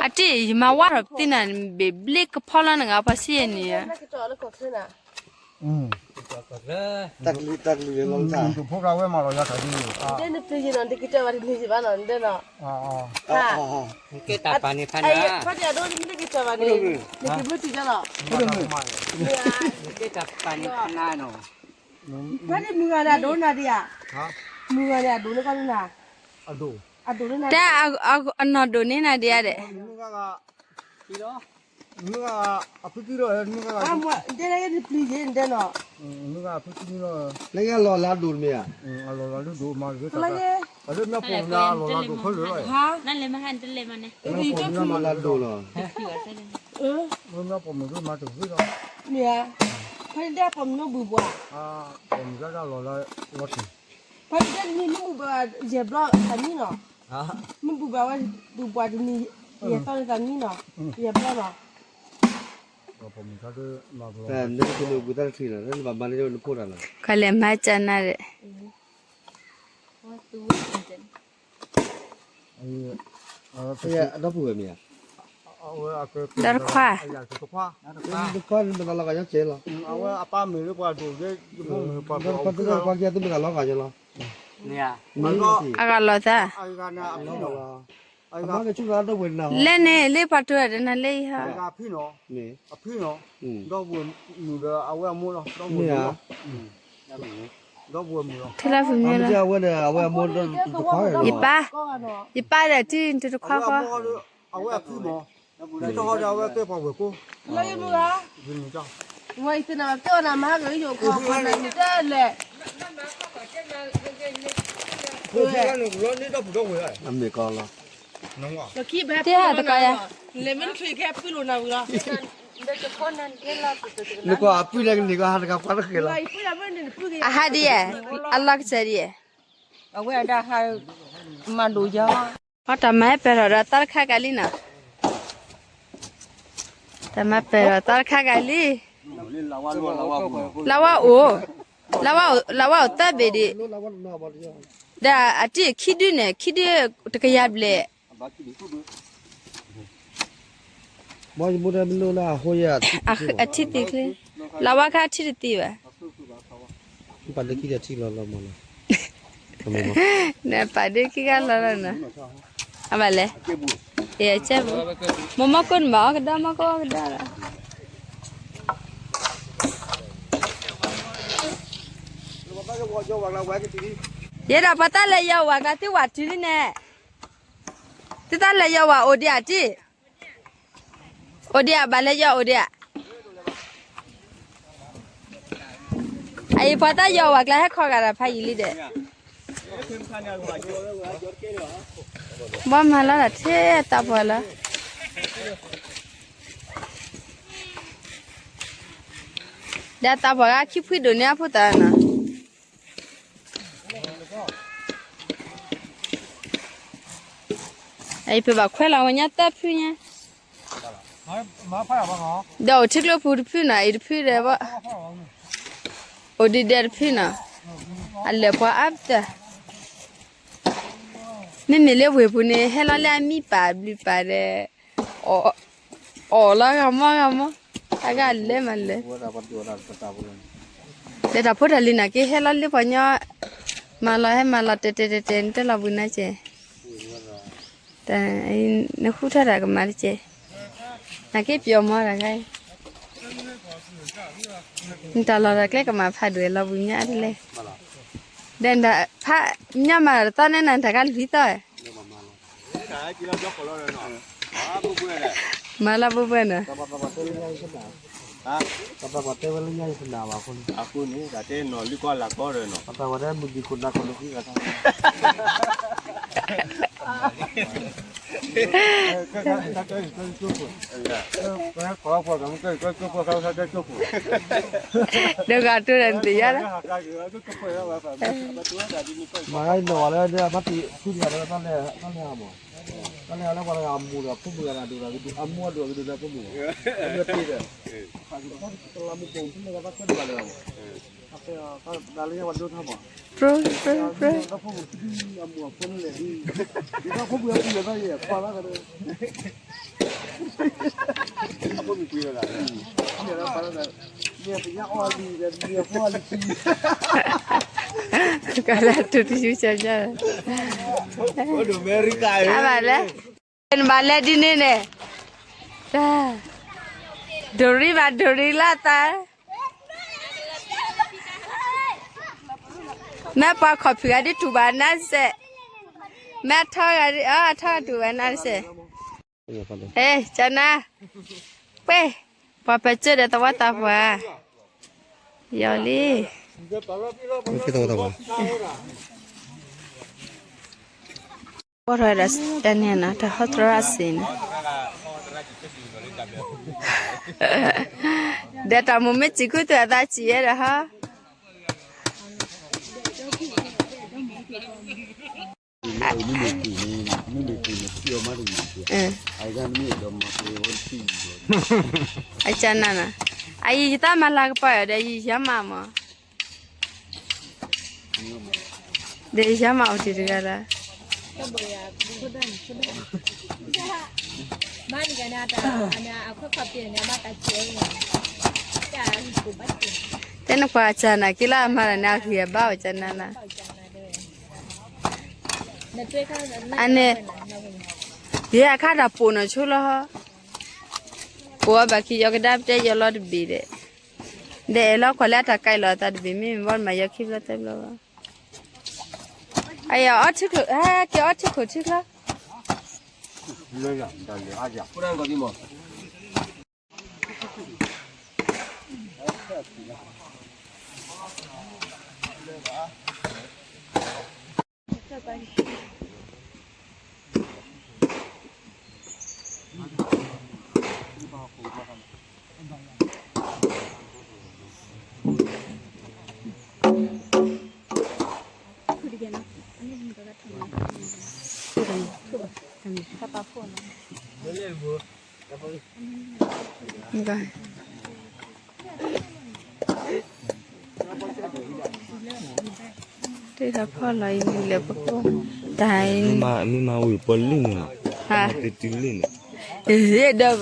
အတံၢ်ယမၤဝါထီၣ်ပသ့နၤ ဘ့ၣ်ဘျ့ကဖီလီၤနဂၤပှၤစံယဲၢ်န့ၣ် တၢ်ကလုာ်, တၢ်ကလုာ်လီၤ, နတပျံၤယနီၤ နတက့ၤတၢ်ဘၣ်တန့ၢ်ဘၣ်နီၤ နဒဲနီၤ, ကဲတၢ်ပာ်န့ၢ်ဖးနၤ, ဖးဒိၣ်နတက့ၤတၢ်ဘၣ်န့ၣ်, နက့ၤဘျုးတံၢ်ကနီၤ, ကဲတၢ်ပာ်န့ၢ်ဖးနၤနီၤ, ဖဲန့ၣ်မုၢ်ဂၤန့ၣ်အဒိၣ်နၤဒံးဧါ, မုၢ်ဂၤန့ၣ်အဒိၣ်န့ၢ်ကီၢ်န့ၣ်နၤ, အဒိၣ်, တၢ်အနီၢ်ဒိၣ်န့ၢ်နၤဒံးဧါဒီး မုၢ်ဂၤအဖုတံၢ်လီၤ, မုၢ်ဂၤ, တဲလၢနပျံၤယဲၢ်နတဲနီၤ, မုၢ်ဂၤအဖုတံၢ်လီၤ, လၢအလီၢ်လၢဒိၣ်တမ့ၢ်ဧါ, အလီၢ်လၢဒိၣ်မး, လၢမ့ၢ်ပိာ်မုၣ်လၢအလီၢ်လၢဒိၣ်ဖဲလၢာ်လီၤ, လၢမ့ၢ်ပိာ်မုၣ်လၢမၤတဂ့ၤလီၤ, မ့ၢ်ဧါ, ဖဲန့ၣ်တဲပိာ်မုၣ်လၢဘူၣ်ဘှါ, ပိာ်မုၣ်လၢအလီၢ်လၢလီၤတံၢ် ဖဲန့ၣ်တဲနမ့ၢ်ဘူၣ်ဘှါယဲၢ်ဘျီသးမံနီၤ, မ့ၢ်ဘူၣ်ဘှါဝဲ, ဘူၣ်ဘှါတနံၤ, ယဲၢ်သီန့ၣ်သးမံနီၤ, ယဲၢ်ဘျီလီၤ, နဘၣ်မၤန့ၢ်နဖိတၢ်လီၤ, ကလဲၤမၤကနၤဒီး, အဒီပုၢ်ဝဲၢ်မ့ၢ်ဧါ, ဒီတခွါ, တခွါ, မ့ၢ်တၢ်လီၤဂာ်ညီကဲလီၤ, အဝဲအပၢ်မ့ၢ်လၢပှၤဒိၣ်ကဲ, ဒီတခွါ, ဒီတခွါကဲသုမ့ၢ်တၢ်လီၤဂာ်ညီလီၤ, အဂၤလီၤသး, အမါကဆူၣ်လီၤဒီပုၢ်ဝဲၢ်နၤ, လဲၣ်န့ၣ်လၢပှၤတိၤတၢ်ဒီးနၤလၢယဟီ, မ့ၢ်ဧါ, ဒီပုၢ်ဝဲၢ်မုၣ်ဒီးအဝဲအမိၢ်လီၤ, မ့ၢ်ဧါ, ဒီပုၢ်ဝဲၢ်မုၣ်လီၤ, ထံလၢပမ့ၢ်လီၤ, ယပၢ်, ယပၢ်ဒီးထံတတခွါဃီ, အဝဲအဖုမး, ဒီတဟီဒီးအဝဲကဲပှၤဝဲၢ်ကိ, လၢယမုၢ်ဂၤ, ဝဲအံၤသ့ၣ်နၤကဲအီၤနၤမၤဟးဂီၤယိာ်ခီခီနၤန့ၣ်တလဲၣ်, အမ့ၢ်ကီလီၤ, တဲတကီယၤ, နကွၢ်အပုၢ်လၢကန့ၢ်ကီဟးတကပှၤတဃဲၤလီၤ, အဟးဒ်ယဲၢ်, အလီၢ်ကစၢ်ဒ်ယဲၢ်, အဝဲအဒၣ်ဟး, မၤလိယီၤ, အတၢ်မၤဟဲပၢၢ်ထီၣ်ဒီးသးတခါကလံနီၤ, တၢ်မၤပၢၢ်ထီၣ်သးတခါကလံ, လၢဝါအိၣ်, လၢဝါအိၣ်သၢဘ့ၣ်ဒံး, ဒီးအတံၢ်ခံဒုန့ၣ် ခံဒုတကယၤဘျဲၣ် အထံသံချ့, လၢဝါခါထံတသံဘၣ်, နပာ်ဒ့ခံဒီးထံလီၤလီၤမးလီၤ, အဘၣ်လဲၣ်, အကဲဘူး, မိၢ်မီၢ်ကိၢ်နဘၣ်အီၣ်ကဒါ မီၢ်ကိၢ်အီၣ်ကဒါလီၤ, ယဲဒၣ်ပှၤတၢ်လဲၤယီၤဝၤကျါ သုဝၤတုၤလံန့ၣ်, သုတၢ်လဲၤယီၤဝၤအိၣ်ဒံးဧါတံၢ်, အိၣ်ဒံးဧါ ဘၣ်လဲၤယီၤအိၣ်ဒံးဧါ, အအံၤပှၤတၢ်ယီၤဝၤကျါ ဟဲခီဂာ်ဒီးဖးယံာ်လံဒီး, ဘီမၤလီၤတၢ်ထဲတၢ်ပှၤလီၤ, ဒီးတၢ်ပှၤဂၤခံဖှံဒိၣ်န့ၢ်အဖိသၣ်နီၤ, အအံၤပဘၣ်ခွဲးလီၤဝဲညါသၢဖုညါ, ဒီးအိၣ်ထံကျိပူၤတဖုနီၤ အံၤတဖုဒီးဘၣ်, အိၣ်ဒံးဒဲးတဖုနီၤ, အလဲၤပှၤအါပတၢ်, မ့မ့ၢ်လၢဝ့ၢ်ပူၤန့ၣ် ဟဲလီၤလၢအမံပာ်ဘျုးပာ်ဒီး, အီၣ်လီၤဂၤမီဂၤမီ, အဂၤလဲၤမးလဲၤ, ဒီးတၢ်ဖိတၢ်လံၤနာ်က့ ဟဲလီၤလၢပှၤညီ, မၤလီၤဟဲမၤလီၤတဲာ်တဲာ်တဲာ်တဲာ် နတဲလီၤဘှံးနၤကဲ, နဃုထၢတၢ်ကမၤတကဲ, နာ်က့ပျီမီတၢ်ခါအံၤ, နတၢ်လီၢ်တၢ်ကျဲကမၤဖးဒိၣ်လီၤဘှံးမးအါတလဲၣ်, ဒီးနတၢ်ဖး, မ့ၢ်မၤတၢ်တသီန့ၣ် နတၢ်ကလုၢ်သီ, မၤလီၤဘိဘိနၤ, အဃိန့ၣ် တၢ်တဲနီၢ်လံကီလၢ်ကီရၢနီၤ, ဒီးဂၤတိၢ်ဒီးနသ့ၣ်ညါလီၤ, မၤဂၤနီၢ်ဝဲလၢတၢ်ဘၣ်တံၢ်ဃုတံၢ်ဒီးတၢ်လဲၤဟးမး, တၢ်လဲၤဟးလၢပှၤတဂၤအမူဒီးဖိမုၣ်ဂၤဒိၣ်ဒီး, အမူအဒိၣ်ကဒိၣ်ဒီးဖိမုၣ်, အမူအတ့ဒီး, တလးမူပိာ်ဖုမ့ၢ်ဂၤဘၣ်ကဲတဘၣ်လၢၤဘၣ်, တၢ်လၢညါပှၤဒိထီၣ်မး, ပြိပြိပြိ, အမူအဖိန့ၣ်လဲၣ်, ဒီးဖိမုၣ်အပူၤလဲၣ်ဘၣ်ယဲၢ်ခွါဘၣ်ကဒီး, အဖိမုၣ်ကွံာ်လီၤ, မ့ၢ်ပညါအီၣ်လံဒီး မ့ၢ်အဖိအီၣ်လံခံ, ကလၢတူၢ်တယူၢ်စၢ်ညါ, အဘၣ်လဲၣ်, နဘၣ်လဲၤဒ်န့ၣ်န့ၣ်, ဒိၣ်ရံၣ်ဘၣ်ဒိၣ်ရံၣ်လၢသး, မ့ၢ်ပှၤခီၣ်ဖံးဂၤဒ်တူၢ်ဘၣ်နါစဲး, မ့ၢ်ထီဂၤဒ်အထီတူၢ်ဘၣ်နါစဲး, ဟ့ ကနါ, ပှဲၤ, ပှၤပၢၤကၢၢ်ဒီးသဝီသးပှၢ်, ယီၤလံ, ဘီၣ်ထီၣ်ဝဲဒၣ်တၢ်န့ၣ်နီၤ တၢ်ဟီသရၣ်စ့ၢ်န့ၣ်, ဒီးတၢ်မိၢ်မ့ၢ်စံၢ်ခူသူၣ်အသးစံၢ်ယဲဒီးဟီ အကနၣ်နၤ, အယံာ်ယသးမၤလၤကပီၤဒီးယံာ်ယၤမးမး, ဒီးယၤမးအိၣ်တ့ၢ်တဂၤလၢ, တဲနကွၢ်အကနၣ်က့ၤလၢအမၤလၢန့ၣ် အဂံၢ်အဘါအိၣ်ကနၣ်နၤ, အန့ၣ်, ယဲအခါတၢ်ပိာ်နီၢ်ဆိလီၤ, ပိာ်အီၤဘၣ်ခံယီၤကဒါပတဲယီၤလီၤတဘ့ၣ်ဒီး, ဒီးအဲၣ်လီၤကွၢ်လၢအတၢ်ကဲလီၤအသးတဘ့ၣ် မ့မ့ၢ်ဘီမၤယီၤခံဘျီသၢဘျီဘၣ်, အယီၤအီထံကျိ, ဟဲက့ၤအီထံကျိထံကျိ ခုတကဲနီၤ, အန့ၣ်မ့ၢ်ကထီၣ် တ့ထီၣ်ဖီၣ်လီၤအံၤလၢပကိၢ်, တၢ်, မ့ၢ်မၤဝံၤပီလံန့ၣ်လီၤ, ဟါ, တတုၤလံန့ၣ်, ဒီး, တၢ်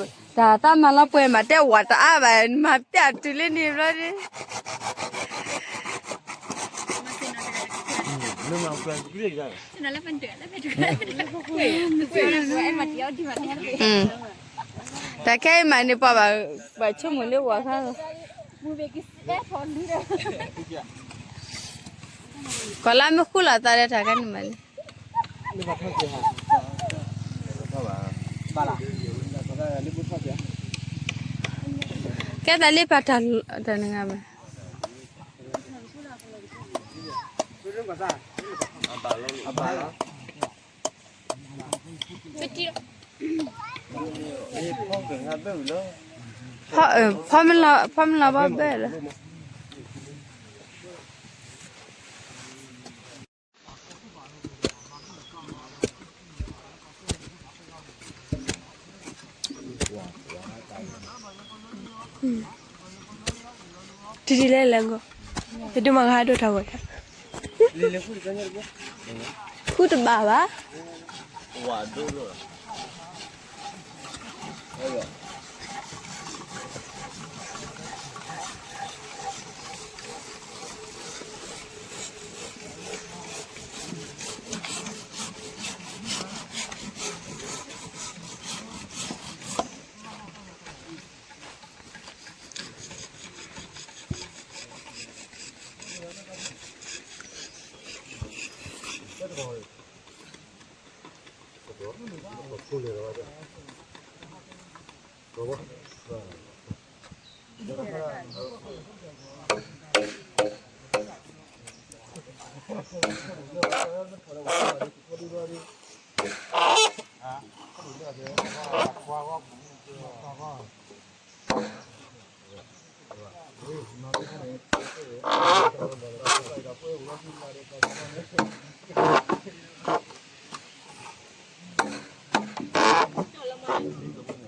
သးမၤလီၤပှဲၤမး တဲဝဲတအါဘၣ် နမၤပျၢ်တုၤလံန့ၣ်ဘျီန့ၣ် တၢ်ခဲအံၤမးန့ၣ် ပှၤဘၣ်, ဘၣ်ဆိကမိၣ်လၢဝၤခါလီၤ, ကီၤလါမ့ၢ်ဃူလီၤသးဒီးတၢ်ခဲန့ၣ်မးန့ၣ်, ကဲသးလၢပၢ်တၢ်, တၢ်နဂၤဘၣ် ဖီမ့ၢ်လီၤ, ဖီမ့ၢ်လီၤဘီဘဲလီၤ. တံၤတံၤလဲၣ်လဲၣ်ဂီၢ်, ယဒိၣ်မးဂၤဒိၣ်ထီၣ်ဂီၢ်, ဃုတဘၣ်ဘၣ်.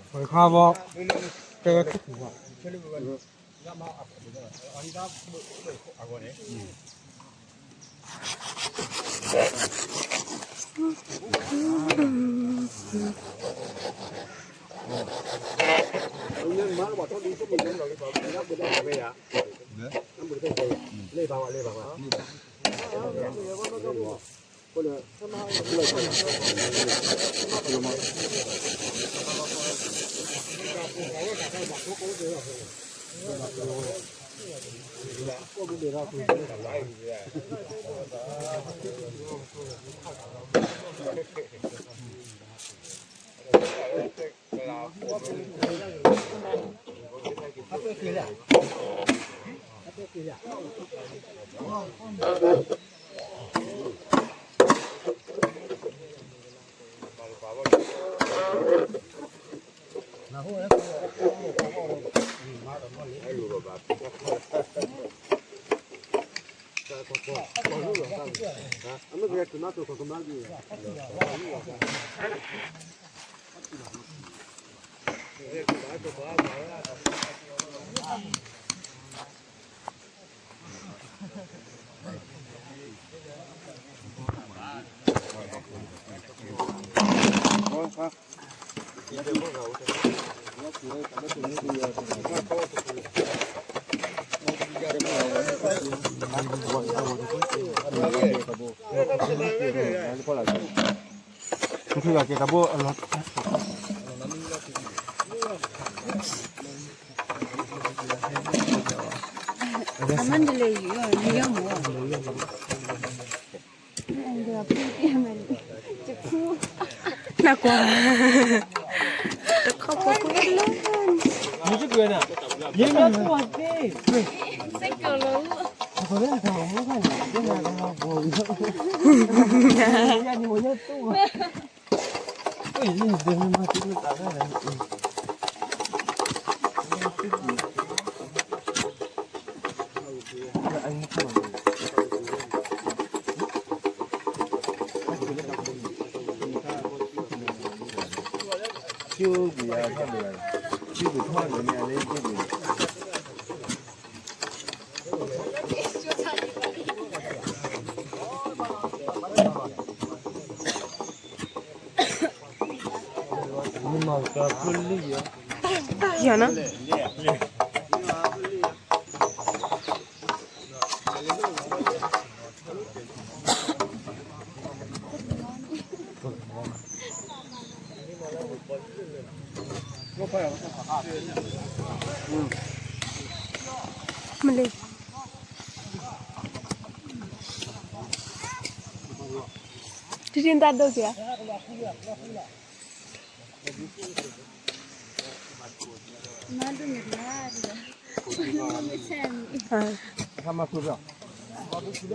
ပှၤခါဘီ, တဲဝဲခူၣ်ပူၤဘၣ်. နကွၢ်, တခီပကွၢ်လၢ, မ့ၢ်ကွၢ်နၤ, ယမ့ၢ်ကွၢ်သ့, ယၤန့ၣ်ဝဲယတူၢ်, အၢ ယၤန့ၣ်မၤတံၢ်မတၤလဲၣ်န့ၣ်, ကၠိပူၤယၤထီၣ်ဒိၣ်လၢ, ကၠိပူၤထီၣ်ဒိၣ်န့ၣ် အလၢကၠိပူၤန့ၣ်, ယၤနီၤ. မ့ၢ်လၢ တထံၣ်တၢ်ဒိၣ်က့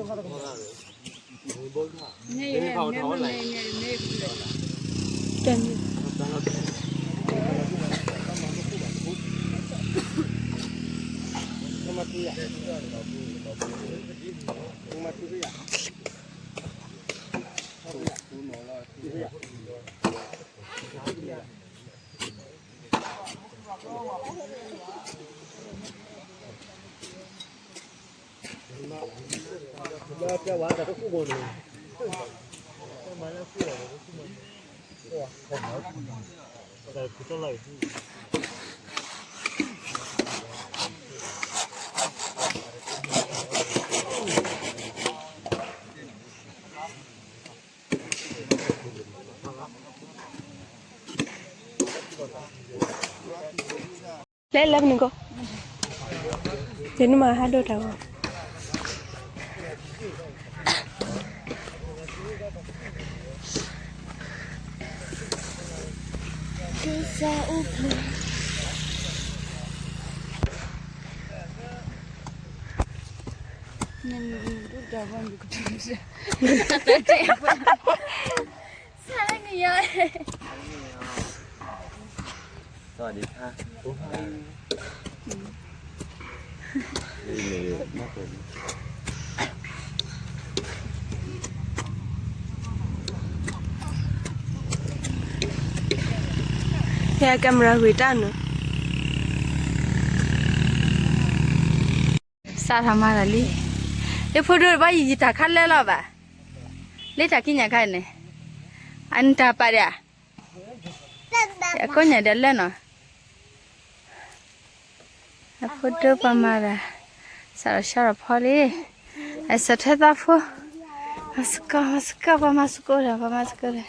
ၤဧါ. လဲၤလၢပနံၤကိး, ယနုမၤဟးဒိၣ်တၢ်ဂီၤ, ကစၢ်အိၣ်ဖျဲၣ် စဝၤဒံခါ. ဟဲ camera ဂ့ၤတၢ်နုာ်, စးထီၣ်မၤတၢ်လံ, လၢဖိဒိၣ်တဘၣ်ယံာ်ယံာ်တၢ်ခါလဲၣ်လီၤဘၣ်, လၢတၢ်ကံးညာ်ခါန့ၣ်, အနတၢ်ပာ်ဒၣ် အကိးညါဒီးလၢနီၤ, အဖိဒိၣ်ပှၤမၤတၢ်, စးထီၣ်ဆါထီၣ်ဖီလံ, အစးထဲသးဖိ, မၤစကီ မၤစကီ ပှၤမၤစကိးဒီး ပှၤမၤစကိးဒီး,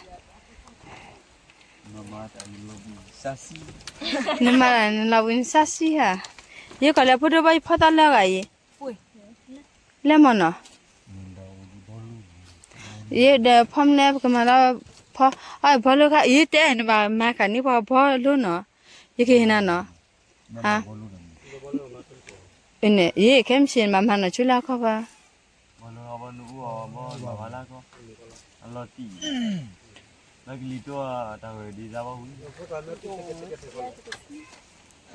နမၤတၢ်နလီၤဘှံးနစၢ်စံဟါ, ယကီၢ်လၢဖိဒိၣ်ဘၣ်ယဖီသးလၢဂၤအံၤ လဲၣ်မ့ၢ်နီၤ, ယဒီးဖီမနုၤပကမၤလၢ, ဖီ, အဘီလိခါ ယတဲနဘၣ်မၤခါန့ၣ်ပှၤဘီလိနီၤ, ယကဟ့ၣ်နၤနီၤ, ဟါ, ယခဲမုၢ်ဆ့ၣ်နဘၣ်မၤနီၤဆူလၢအခီပၤ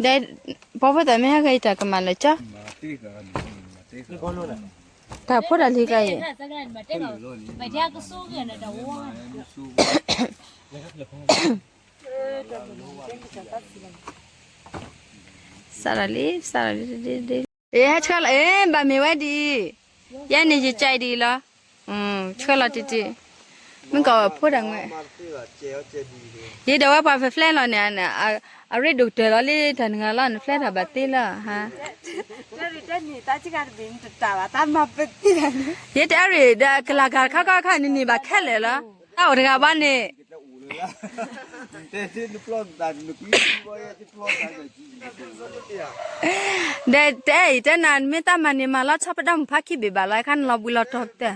ဒီး ပှၤဖိသၣ်မ့ၢ်ဟဲဂ့ၤတၢ်ကမၣ်လၢာ်ကၠီ, တၢ်ဖိတၢ်လံၤကျါအံၤ, စးထီၣ်လံ စးထီၣ်လံ, အ့ ဟဲဆှၢလီၤ အ့ ဘၣ်မ့ၢ်ဝဲဒ်အံၤ, ယဲန့ၣ်ယကဲဒ်အံၤလီၤ, ဆှၢလီၤတံၢ်တံၢ်, မ့ၢ်ကီၢ်ဖိတၢ်ငွဲၣ်, ယဒီးဝဲပှၤဖဲဖျဲလီၤန့ၣ်, အရ့ဒိၣ်ကတၢၢ်လီၤလံတၢ်နဂၤလီၤ နဖျဲတၢ်ဘၣ်သ့လီၤ, ဟါ, ယတဲအရ့ဒၣ်ကလၤဂၤခီခီခါန့ၣ်န့ၣ်ဘၣ်ခဲလၢာ်လီၤ, တၢ်အိၣ်တဂၤဘၣ်န့ၣ် ဒီးတဲအံၤတဲနၤ နမ့ၢ်တၢ်မၤန့ၣ် မၤလီၤဆီပဒီမုၢ်ဖးခံဘ့ၣ်ဘၣ်လီၤ, အခါနလီၤဘှံးလီၤတီၤတၢ်,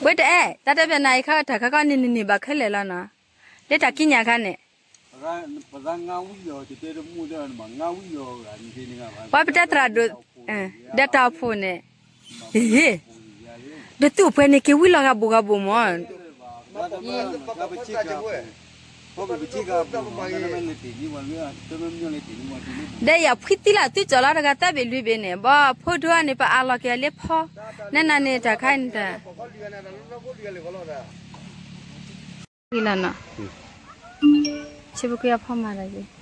ဝဲတအဲၣ် တၢ်တဲဘၣ်နၤအံၤခါတၢ်ခါခီန့ၣ်န့ၣ်န့ၣ်ဘၣ်ခဲလၢာ်လီၤနီၤ, လၢတၢ်ကံးညာ်ခါန့ၣ် ပှၤပတဲသရၣ်ဒိၣ်, ဒီးတၢ်အိၣ်ဖှိၣ်န့ၣ်, ဒီးသူၣ်အပှဲၤန့ၣ် က့ၤဝံလီၤဂၤဘိးဂၤဘိးမး, ဒီးယဖှံသံလၢသုကၠီၤလီၤတဂၤသၣ်ဘ့ၣ်လွံၢ်ဘ့ၣ်န့ၣ် ဘီဖိဒိၣ်န့ၣ် ပအးလီၤက့ၤအလၢဖီ, နနၤန့ၣ်တၢ်ခါန့ၣ်တၢ်, လီၤနီၤ, ဆ့ပကွံအဖီမၤတၢ်က့ၤ,